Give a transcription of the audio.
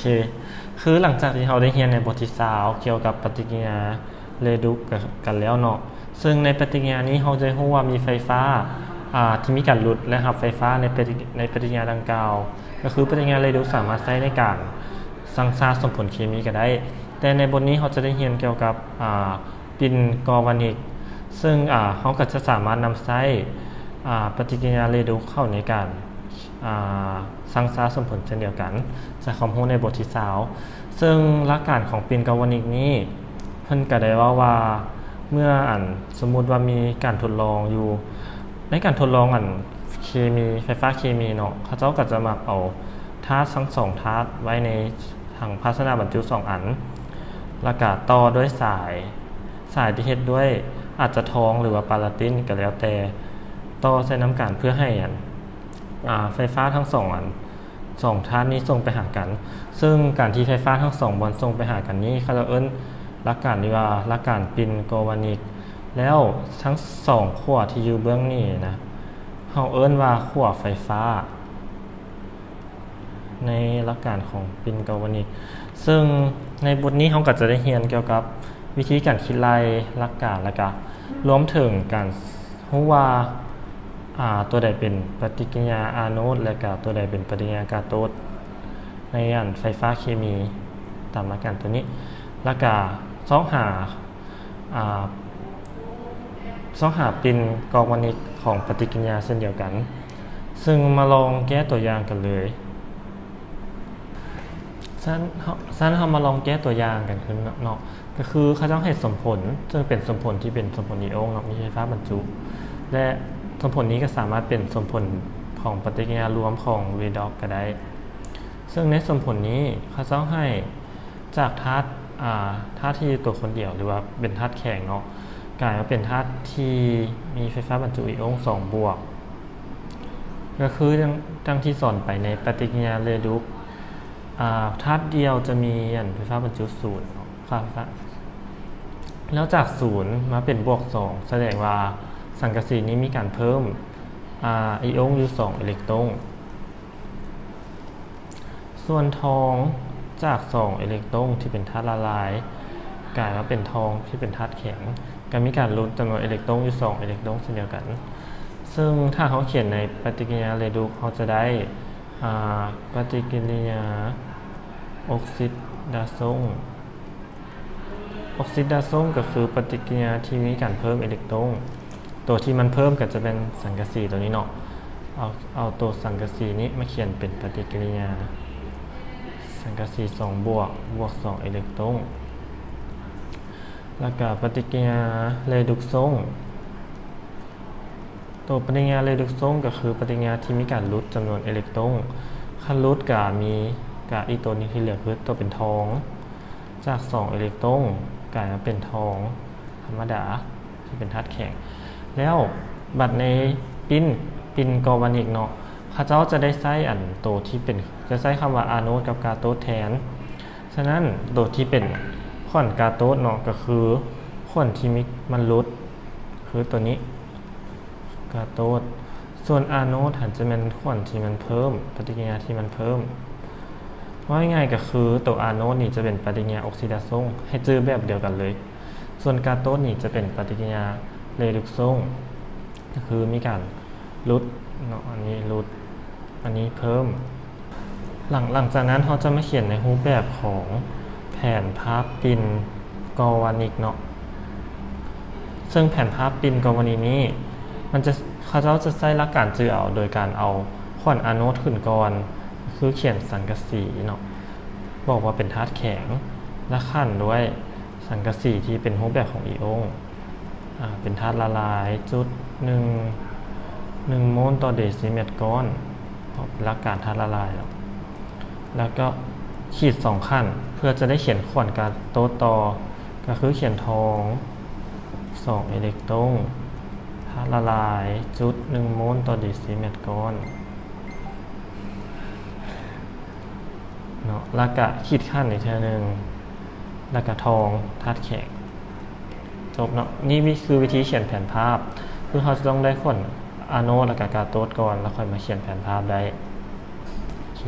ເຄ ຄືຫຼັງຈາກທີ່ເຮົາໄດ້ຮຽນໃນບົດທີຊາວກ່ຽວກັບປະຕິກິລິຍາເຣດຸກກັນແລ້ວເນາະ, ເຊິ່ງໃນປະຕິກິລິຍານີ້ເຮົາຈະຮູ້ວ່າມີໄຟຟ້າ ອ່າ ທີ່ມີການຫຼຸດ ແລະ ຮັບໄຟຟ້າໃນປະຕິ ໃນປະຕິກິລິຍາດັ່ງກ່າວ ກໍຄືປະຕິກິລິຍາເຣດຸກສາມາດໃຊ້ໃນການຊັ່ງຊາສົມຜົນເຄມີກໍໄດ້. ແຕ່ໃນບົດນີ້ເຮົາຈະໄດ້ຮຽນກ່ຽວກັບ ອ່າ ປິ່ນກາວານິກ ເຊິ່ງ ອ່າ ເຮົາກໍຈະສາມາດນຳໃຊ້ ອ່າ ປະຕິກິລິຍາເຣດຸກເຂົ້າໃນການ ອ່າ ຊັ່ງຊາສົມຜົນເຊັ່ນດຽວກັນ ຈາກຄວາມຮູ້ໃນບົດທີຊາວ. ເຊິ່ງຫຼັກການຂອງປິ່ນກາວານິກນີ້ ເພິ່ນກໍໄດ້ເວົ້າວ່າ ເມື່ອອັນ ສົມມຸດວ່າມີການທົດລອງຢູ່ ໃນການທົດລອງອັນເຄມີ ໄຟຟ້າເຄມີເນາະ, ເຂົາເຈົ້າກໍຈະມັກເອົາທາດທັງສອງທາດໄວ້ໃນຖັງພາຊະນະບັນຈຸສອງອັນ ແລ້ວກໍຕໍ່ດ້ວຍສາຍ ສາຍທີ່ເຮັດດ້ວຍອາດຈະທອງ ຫຼືວ່າປາລາຕິນກໍແລ້ວແຕ່ ຕໍ່ໃສ່ນຳກັນເພື່ອໃຫ້ອັນ ອ່າ ໄຟຟ້າທັງສອງອັນ ສອງທາດນີ້ສົ່ງໄປຫາກັນ. ເຊິ່ງການທີ່ໄຟຟ້າທັງສອງບ່ອນສົ່ງໄປຫາກັນນີ້ ເຂົາເຈົ້າເອີ້ນຫຼັກການນີ້ວ່າຫຼັກການປິ່ນກາວານິກ. ແລ້ວທັງສອງຂົ້ວທີ່ຢູ່ເບື້ອງນີ້ນະ ເຮົາເອີ້ນວ່າຂົ້ວໄຟຟ້າ ໃນຫຼັກການຂອງປິ່ນກາວານິກ. ເຊິ່ງໃນບົດນີ້ເຮົາກໍຈະໄດ້ຮຽນກ່ຽວກັບວິທີການຄິດໄລ່ ຫຼັກການ ແລ້ວກະລວມເຖິງການຮູ້ວ່າ ອ່າ ຕົວໃດເປັນປະຕິກິລິຍາອາໂນດ ແລະກະຕົວໃດເປັນປະຕິກິລິຍາກາໂຕດ ໃນອັນໄຟຟ້າເຄມີຕາມຫຼັກການຕົວນີ້ ແລ້ວກະຊອກຫາ ອ່າ ຊອກຫາປິ່ນກາວານິກຂອງປະຕິກິລິຍາເຊັ່ນດຽວກັນ. ເຊິ່ງມາລອງແກ້ຕົວຢ່າງກັນເລີຍ. ຊັ້ນເຮົາ ຊັ້ນເຮົາມາລອງແກ້ຕົວຢ່າງກັນຂຶ້ນເນາະ. ກໍຄືເຂົາເຈົ້າໃຫ້ສົມຜົນ ເຊິ່ງເປັນສົມຜົນທີ່ເປັນສົມຜົນອີອົງເນາະ ມີໄຟຟ້າບັນຈຸ ແລະ ສົມຜົນນີ້ກໍສາມາດເປັນສົມຜົນຂອງປະຕິກິລິຍາລວມຂອງເຣດັອກກໍໄດ້. ເຊິ່ງໃນສົມຜົນນີ້ເຂົາເຈົ້າໃຫ້ ຈາກທາດ ອ່າ ທາດທີ່ຢູ່ຕົວຄົນດຽວ ຫຼືວ່າເປັນທາດແຂງເນາະ ກາຍມາເປັນທາດທີ່ມີໄຟຟ້າບັນຈຸອີອົງສອງບວກ ກໍຄືດັ່ງ ດັ່ງທີ່ສອນໄປໃນປະຕິກິລິຍາເຣດຸກ ອ່າ ທາດດຽວຈະມີອັນໄຟຟ້າບັນຈຸສູນເນາະ ຄ່າໄຟຟ້າ ແລ້ວຈາກສູນມາເປັນບວກສອງ ສະແດງວ່າສັງກະສີນີ້ມີການເພີ່ມ ອ່າ ອີອົງຢູ່ສອງເອເລັກໂຕນ. ສ່ວນທອງຈາກສອງເອເລັກໂຕນທີ່ເປັນທາດລະລາຍ ກາຍມາເປັນທອງທີ່ເປັນທາດແຂງ ກໍມີການຫຼຸດຈຳນວນເອເລັກໂຕນຢູ່ສອງເອເລັກໂຕນເຊັ່ນດຽວກັນ. ເຊິ່ງຖ້າເຮົາຂຽນໃນປະຕິກິລິຍາເຣດຸກ ເຮົາຈະໄດ້ ອ່າ ປະຕິກິລິຍາອົກຊິດາຊົງ. ອົກຊິດາຊົງກໍຄືປະຕິກິລິຍາທີ່ມີການເພີ່ມເອເລັກໂຕນ. ຕົວທີ່ມັນເພີ່ມກໍຈະເປັນສັງກະສີຕົວນີ້ເນາະ. ເອົາ ເອົາຕົວສັງກະສີນີ້ມາຂຽນເປັນປະຕິກິລິຍາສັງກະສີສອງບວກ ບວກສອງເອເລັກໂຕນ. ແລ້ວກໍປະຕິກິລິຍາເຣດຸກຊົງ. ຕົວປະຕິກິລິຍາເຣດຸກຊົງກໍຄືປະຕິກິລິຍາທີ່ມີການຫຼຸດຈຳນວນເອເລັກໂຕນ. ຄັນຫຼຸດກໍມີ ກໍອີກຕົວໜຶ່ງທີ່ເຫຼືອຄືຕົວເປັນທອງ ຈາກສອງເອເລັກໂຕນກາຍມາເປັນທອງທຳມະດາທີ່ເປັນທາດແຂງ. ແລ້ວບັດໃນປິ່ນ ປິ່ນກາວານິກເນາະ ເຂົາເຈົ້າຈະໄດ້ໃຊ້ອັນໂຕທີ່ເປັນ ຈະໃຊ້ຄຳວ່າອາໂນດກັບກາໂຕດແທນ. ສະນັ້ນ ໂຕທີ່ເປັນຂວັນກາໂຕດເນາະ ກໍຄືຂວັນທີ່ມີ ມັນຫຼຸດ ຄືໂຕນີ້ ກາໂຕດ. ສ່ວນອາໂນດຫັ້ນຈະແມ່ນຂວັນທີ່ມັນເພີ່ມ ປະຕິກິລິຍາທີ່ມັນເພີ່ມ. ເວົ້າງ່າຍໆກໍຄືໂຕອາໂນດນີ້ຈະເປັນປະຕິກິລິຍາອົກຊິດາຊົງ ໃຫ້ຈື່ແບບດຽວກັນເລີຍ. ສ່ວນກາໂຕດນີ້ຈະເປັນປະຕິກິລິຍາເຣດຸກຊົງ ກໍຄືມີການຫຼຸດເນາະ ອັນນີ້ຫຼຸດ ອັນນີ້ເພີ່ມ. ຫຼັງ ຫຼັງຈາກນັ້ນເຮົາຈະມາຂຽນໃນຮູບແບບຂອງແຜນພາບປິ່ນກາວານິກເນາະ. ເຊິ່ງແຜນພາບປິ່ນກາວານິກນີ້ ມັນຈະ ເຂົາເຈົ້າຈະໃຊ້ຫຼັກການຈື່ເອົາ ໂດຍການເອົາຂວັນອາໂນດຂຶ້ນກ່ອນ ຄືຂຽນສັງກະສີເນາະ ບອກວ່າເປັນທາດແຂງ ແລະ ຂັ້ນດ້ວຍສັງກະສີທີ່ເປັນຮູບແບບຂອງອີອົງ ອ່າ ເປັນທາດລະລາຍ ຈຸດໜຶ່ງ ໜຶ່ງໂມນຕໍ່ເດຊິແມັດກ້ອນ ເພາະເປັນຫຼັກການທາດລະລາຍເນາະ. ແລ້ວກໍຂີດສອງຂັ້ນ ເພື່ອຈະໄດ້ຂຽນຂວັນກາໂຕດຕໍ່ ກໍຄືຂຽນທອງ ສອງເອເລັກໂຕນ ທາດລະລາຍ ຈຸດໜຶ່ງໂມນຕໍ່ເດຊິແມັດກ້ອນ ເນາະ ແລ້ວກະຂີດຂັ້ນອີກເທື່ອໜຶ່ງ ແລ້ວກະທອງທາດແຂງ ຈົບເນາະ. ນີ້ ນີ້ຄືວິທີຂຽນແຜນພາບ ຄືເຮົາຈະຕ້ອງໄດ້ຂວັນອາໂນດ ແລ້ວກະກາໂຕດກ່ອນ ແລ້ວຄ່ອຍມາຂຽນແຜນພາບໄດ້. ໂອເຄ.